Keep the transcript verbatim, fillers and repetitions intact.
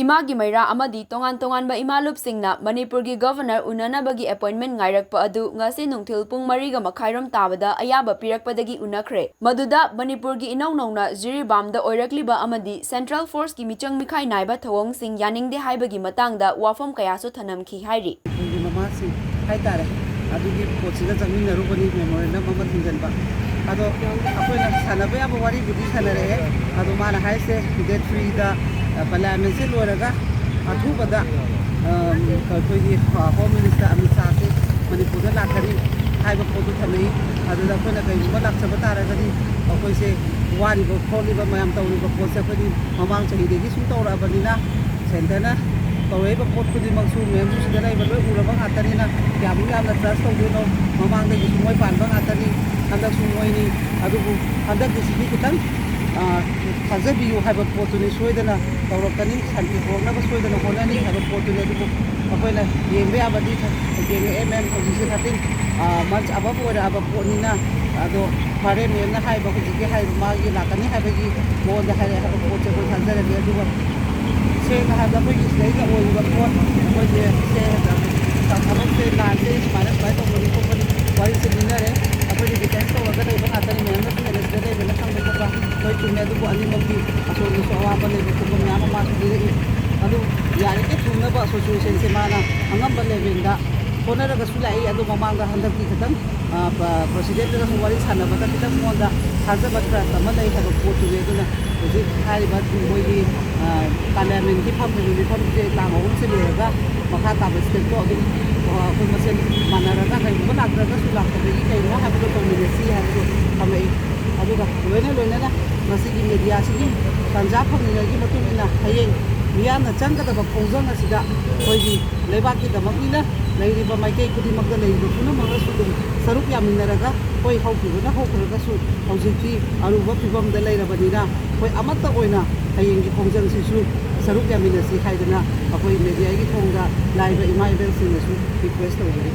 ꯏꯃꯥꯒꯤ ꯃꯩꯔꯥ ꯑꯃꯗꯤ ꯇꯣꯉꯥꯟ ꯇꯣꯉꯥꯟꯕ ꯏꯃꯥ ꯂꯨꯞꯁꯤꯡꯅ ꯃꯅꯤꯄꯨꯔꯒꯤ ꯒꯚꯔꯅꯔ ꯎꯅꯅꯕꯒꯤ ꯑꯦꯄꯣꯏꯟꯃꯦꯟ ꯉꯥꯏꯔꯛꯄ ꯑꯗꯨ ꯉꯁꯤ ꯅꯨꯡꯊꯤꯜ ꯄꯨꯡ ꯃꯔꯤꯒ ꯃꯈꯥꯏꯔꯣꯝ ꯇꯥꯕꯗ ꯑꯌꯥꯕ ꯄꯤꯔꯛꯄꯗꯒꯤ ꯎꯅꯈ꯭ꯔꯦ꯫ ꯃꯗꯨꯗ ꯃꯅꯤꯄꯨꯔꯒꯤ ꯏꯅꯧ ꯅꯧꯅ ꯖꯤꯔꯤꯕꯥꯝꯗ ꯑꯣꯏꯔꯛꯂꯤꯕ ꯑꯃꯗꯤ ꯁꯦꯟꯇ꯭ꯔꯦꯜ ꯐꯣꯔꯁꯀꯤ ꯃꯤꯆꯪ ꯃꯤꯈꯥꯏ ꯅꯥꯏꯕ ꯊꯧꯑꯣꯡꯁꯤꯡ ꯌꯥꯅꯤꯡꯗꯦ ꯍꯥꯏꯕꯒꯤ ꯃꯇꯥꯡꯗ ꯋꯥꯐꯝ ꯀꯌꯥꯁꯨ ꯊꯅꯝꯈꯤ ꯍꯥꯏꯔꯤ꯫ ꯑꯩꯈꯣꯏꯒꯤ ꯃꯃꯥꯁꯤꯡ ꯍꯥꯏꯇꯥꯔꯦ, ꯑꯗꯨꯒꯤ ꯄꯣꯠꯁꯤꯗ ꯆꯪꯃꯤꯟꯅꯔꯨꯕꯅꯤ, ꯃꯦꯃꯣꯔꯦꯟꯗꯝ ꯑꯃ ꯊꯤꯡꯖꯤꯟꯕ꯫ ꯑꯗꯣ ꯑꯩꯈꯣꯏꯅ ꯁꯥꯟꯅꯕ ꯌꯥꯕ ꯋꯥꯔꯤꯕꯨꯗꯤ ꯁꯥꯟꯅꯔꯛꯑꯦ꯫ ꯑꯗꯣ ꯃꯥꯅ ꯍꯥꯏꯁꯦ, ꯗꯦꯠ ꯊ꯭ꯔꯤꯗ ꯄꯥꯔꯂꯤꯌꯥꯃꯦꯟꯁꯦ ꯂꯣꯏꯔꯒ ꯑꯊꯨꯕꯗ, ꯑ, ꯑꯩꯈꯣꯏꯒꯤ ꯍꯣꯝ ꯃꯤꯅꯤꯁꯇꯔ ꯑꯃꯤꯠ ꯁꯥꯍꯁꯦ ꯃꯅꯤꯄꯨꯔꯗ ꯂꯥꯛꯀꯅꯤ ꯍꯥꯏꯕ ꯄꯣꯠꯇꯨ ꯊꯝꯃꯛꯏ꯫ ꯑꯗꯨꯗ ꯑꯩꯈꯣꯏꯅ ꯀꯩꯒꯨꯝꯕ ꯂꯥꯛꯆꯕ ꯇꯥꯔꯒꯗꯤ ꯑꯩꯈꯣꯏꯁꯦ ꯋꯥꯔꯤꯕ ꯈꯣꯠꯂꯤꯕ ꯃꯌꯥꯝ ꯇꯧꯔꯤꯕ ꯄꯣꯠꯁꯦ ꯑꯩꯈꯣꯏꯗꯤ ꯃꯃꯥꯡ ꯆꯍꯤꯗꯒꯤ ꯁꯨꯝ ꯇꯧꯔꯛꯑꯕꯅꯤꯅ, ꯁꯦꯟꯇꯔꯅ ꯇꯧꯔꯛꯏꯕ ꯄꯣꯠ ꯈꯨꯗꯤꯡꯃꯛꯁꯨ ꯃꯌꯥꯝꯁꯨ ꯁꯤꯗ ꯂꯩꯕ ꯂꯣꯏ ꯎꯔꯕ ꯉꯥꯛꯇꯅꯤꯅ, ꯀꯌꯥꯃꯨꯛ ꯌꯥꯝꯅ ꯇ꯭ꯔꯁ ꯇꯧꯗꯣꯏꯅꯣ? ꯃꯃꯥꯡꯗꯒꯤꯁꯨ ꯃꯣꯏ ꯄꯥꯟꯕ ꯉꯥꯛꯇꯅꯤ, ꯍꯟꯗꯛꯁꯨ ꯃꯣꯏꯅꯤ꯫ ꯑꯗꯨꯕꯨ ꯍꯟꯗꯛꯀꯤꯁꯤꯗꯤ ꯈꯤꯇꯪ, ꯑ, ꯊꯥꯖꯕꯤꯌꯨ ꯍꯥꯏꯕ ꯄꯣꯠꯇꯨꯅꯤ ꯁꯣꯏꯗꯅ ꯇꯧꯔꯛꯀꯅꯤ꯫ ꯁꯥꯟꯇꯤ ꯄꯨꯔꯛꯅꯕ ꯁꯣꯏꯗꯅ ꯍꯣꯠꯅꯅꯤ ꯍꯥꯏꯕ ꯄꯣꯠꯇꯨꯅꯤ꯫ ꯑꯗꯨꯕꯨ ꯑꯩꯈꯣꯏꯅ ꯌꯦꯡꯕ ꯌꯥꯕꯗꯤ ꯌꯦꯡꯉꯛꯑꯦ, ꯃꯦꯝ꯫ ꯍꯧꯖꯤꯛꯁꯦ ꯊꯥꯔꯇꯤꯟ ꯃꯟꯁ ꯑꯕꯞ ꯑꯣꯏꯔꯛꯑꯕ ꯄꯣꯠꯅꯤꯅ꯫ ꯑꯗꯣ ꯐꯔꯦ, ꯃꯦꯝꯅ ꯍꯥꯏꯕ ꯍꯧꯖꯤꯛꯀꯤ ꯍꯥꯏꯕ ꯃꯥꯒꯤ ꯂꯥꯛꯀꯅꯤ ꯍꯥꯏꯕꯒꯤ ꯃꯉꯣꯟꯗ ꯍꯥꯏꯔꯛꯑꯦ ꯍꯥꯏꯕ ꯄꯣꯠꯁꯦ ꯑꯩꯈꯣꯏ ꯊꯥꯖꯔꯒꯦ꯫ ꯑꯗꯨꯒ ꯁꯦꯡꯅ ꯍꯥꯏꯔꯕꯗ ꯑꯩꯈꯣꯏꯒꯤ ꯁꯤꯗꯩꯗ ꯑꯣꯏꯔꯤꯕ ꯄꯣꯠ, ꯑꯩꯈꯣꯏꯁꯦ ꯁꯦ-, ꯊꯕꯛꯁꯦ ꯂꯥꯟꯁꯦ ꯁꯨꯃꯥꯏꯅ ꯁꯨꯃꯥꯏꯅ ꯇꯧꯕꯅꯤ ꯈꯣꯠꯄꯅꯤ ꯋꯥꯔꯤꯁꯦ ꯂꯤꯅꯔꯦ꯫ ꯑꯩꯈꯣꯏꯗꯤ ꯗꯤꯐꯦꯟꯁ ꯇꯧꯔꯒ ꯂꯩꯕ ꯉꯥꯛꯇꯅꯤ, ꯃꯦꯝꯅꯁꯨ ꯍꯦꯟꯅ ꯁꯤꯗ ꯂꯩꯕꯅ ꯈꯪꯕ ꯈꯣꯠꯄ ꯂꯣꯏ ꯆꯨꯝꯃꯦ꯫ ꯑꯗꯨꯕꯨ ꯑꯅꯤꯃꯛꯀꯤ ꯑꯁꯣꯝꯗꯁꯨ ꯑꯋꯥꯕ ꯂꯩꯕ ꯈꯣꯠꯄ ꯃꯌꯥꯝ ꯑꯃ ꯄꯤꯔꯛꯏ꯫ ꯑꯗꯨ ꯌꯥꯔꯤꯈꯩ ꯊꯨꯡꯅꯕ ꯑꯦꯁꯣꯁꯤꯌꯦꯁꯟꯁꯦ ꯃꯥꯅ ꯑꯉꯝꯕ ꯂꯦꯚꯦꯜꯗ ꯍꯣꯠꯅꯔꯒꯁꯨ ꯂꯥꯛꯏ꯫ ꯑꯗꯣ ꯃꯃꯥꯡꯗ ꯍꯟꯗꯛꯇꯤ ꯈꯤꯇꯪ, ꯑ, ꯄ-, ꯄ꯭ꯔꯁꯤꯗꯦꯟꯠꯇꯒꯁꯨ ꯋꯥꯔꯤ ꯁꯥꯟꯅꯕꯗ ꯈꯤꯇꯪ ꯃꯉꯣꯟꯗ ꯊꯥꯖꯕ ꯇ꯭ꯔꯁ ꯑꯃ ꯂꯩ ꯍꯥꯏꯕ ꯄꯣꯠꯇꯨꯅꯤ꯫ ꯑꯗꯨꯅ ꯍꯧꯖꯤꯛ ꯍꯥꯏꯔꯤꯕ ꯃꯣꯏꯒꯤ, ꯑ, ꯄꯥꯔꯂꯤꯌꯥꯃꯦꯟꯒꯤ ꯐꯝꯂꯤꯕ ꯃꯤꯐꯝꯁꯦ ꯇꯥꯡ ꯑꯍꯨꯝꯁꯦ ꯂꯣꯏꯔꯒ ꯃꯈꯥ ꯇꯥꯕ ꯁ꯭ꯇꯦꯞꯇꯣ ꯑꯗꯨꯝ, ꯑ, ꯑꯩꯈꯣꯏ ꯃꯁꯦꯟ ꯃꯥꯟꯅꯔꯒ ꯀꯩꯒꯨꯝꯕ ꯂꯥꯛꯇ꯭ꯔꯒꯁꯨ ꯂꯥꯛꯇꯕꯒꯤ ꯀꯩꯅꯣ ꯍꯥꯏꯕꯗꯣ ꯇꯧꯃꯤꯟꯅꯁꯤ ꯍꯥꯏꯕꯗꯣ ꯊꯝꯃꯛꯏ꯫ ꯑꯗꯨꯒ ꯂꯣꯏꯅ ꯂꯣꯏꯅꯅ ꯃꯁꯤꯒꯤ ꯃꯦꯗꯤꯌꯥꯁꯤꯒꯤ ꯇꯥꯟꯖꯥ ꯐꯪꯂꯤꯉꯩꯒꯤ ꯃꯇꯨꯡ ꯏꯟꯅ ꯍꯌꯦꯡ ꯃꯤꯌꯥꯝꯅ ꯆꯪꯒꯗꯕ ꯈꯣꯡꯖꯪ ꯑꯁꯤꯗ ꯑꯩꯈꯣꯏꯒꯤ ꯂꯩꯕꯥꯛꯀꯤꯗꯃꯛꯅꯤꯅ ꯂꯩꯔꯤꯕ ꯃꯥꯏꯀꯩ ꯈꯨꯗꯤꯡꯃꯛꯇ ꯂꯩꯔꯤꯕ ꯄꯨꯝꯅꯃꯛꯅꯁꯨ ꯑꯗꯨꯝ ꯁꯔꯨꯛ ꯌꯥꯃꯤꯟꯅꯔꯒ, ꯍꯣꯏ, ꯍꯧꯈꯤꯕꯅ ꯍꯧꯈ꯭ꯔꯒꯁꯨ ꯍꯧꯖꯤꯛꯇꯤ ꯑꯔꯨꯕ ꯐꯤꯕꯝꯗ ꯂꯩꯔꯕꯅꯤꯅ, ꯑꯩꯈꯣꯏ ꯑꯃꯠꯇ ꯑꯣꯏꯅ ꯍꯌꯦꯡꯒꯤ ꯈꯣꯡꯖꯪꯁꯤꯁꯨ ꯁꯔꯨꯛ ꯌꯥꯃꯤꯟꯅꯁꯤ ꯍꯥꯏꯗꯅ ꯑꯩꯈꯣꯏ ꯃꯦꯗꯤꯌꯥꯒꯤ ꯊꯣꯡꯗ ꯂꯥꯛꯏꯕ ꯏꯃꯥ ꯏꯕꯦꯜꯁꯤꯡꯅꯁꯨ ꯔꯤꯀ꯭ꯋꯦꯁ ꯇꯧꯖꯔꯤ꯫